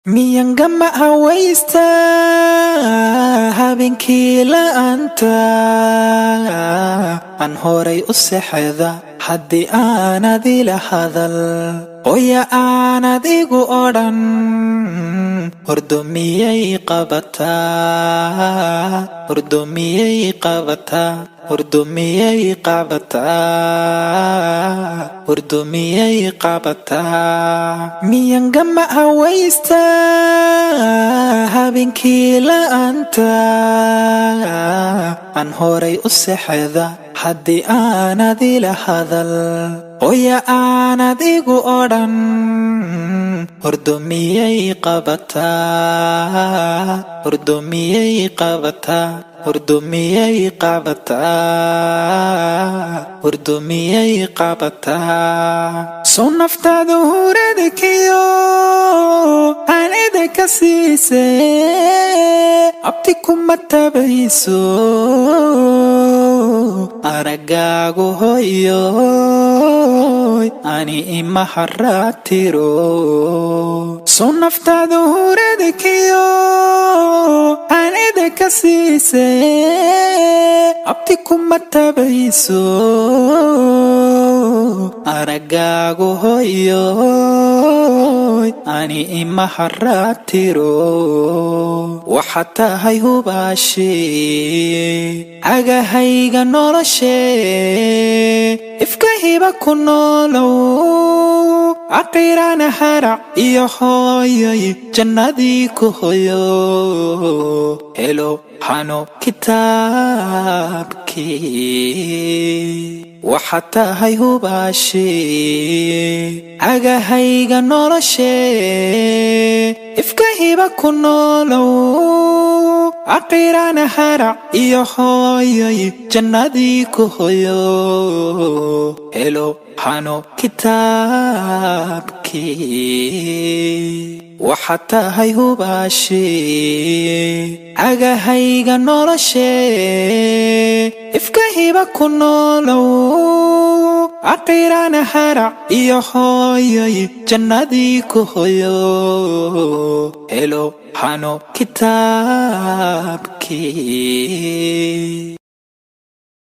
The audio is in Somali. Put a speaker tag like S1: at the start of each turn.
S1: Miyangama hawaysta habeenkii la'aanta aan horay u sexda, haddii aanad ila hadal, hooya aanad igu odhan, hurdo miyay qabataa? Hurdo miyay qabataa? Hurdo miyay qabataa? Hurdo miyay qabataa? Miyangama hawaysta habeenkii la'aanta aan horay u sexda, haddii aanad ila hadal, hooya aanad igu odhan, hurdo miyay qabataa? Hurdo miyay qabataa? Hurdo miyay qabataa? Hurdo miyay qabataa? Soo naftaadu huradkiyo aanida ka siise, abti kuma tabayso araggaagu, hoyoy, ani ima haraatiro. Soo naftaadu huradkiyo aanida ka siise, abti kuma tabayso araggaagu, hoyoy, ani ima haraatiro. Waxaad tahay hubaashii cagahayga noloshe, ifka hiba ku noolow, aqirana harac iyo hooyoy jannadii ku hoyo, helo hano kitaabkii. Waxaad tahay hubaashii cagahayga noloshe, ifka hiba ku noolow, aqirana harac iyo hooyoy jannadii ku hoyo, helo hano kitaabkii. Waxaad tahay hubaashii cagahayga noloshe, ifka hiba ku noolow, aqirana harac iyo hooyoy jannadii ku hoyo, helo hano kitaabkii.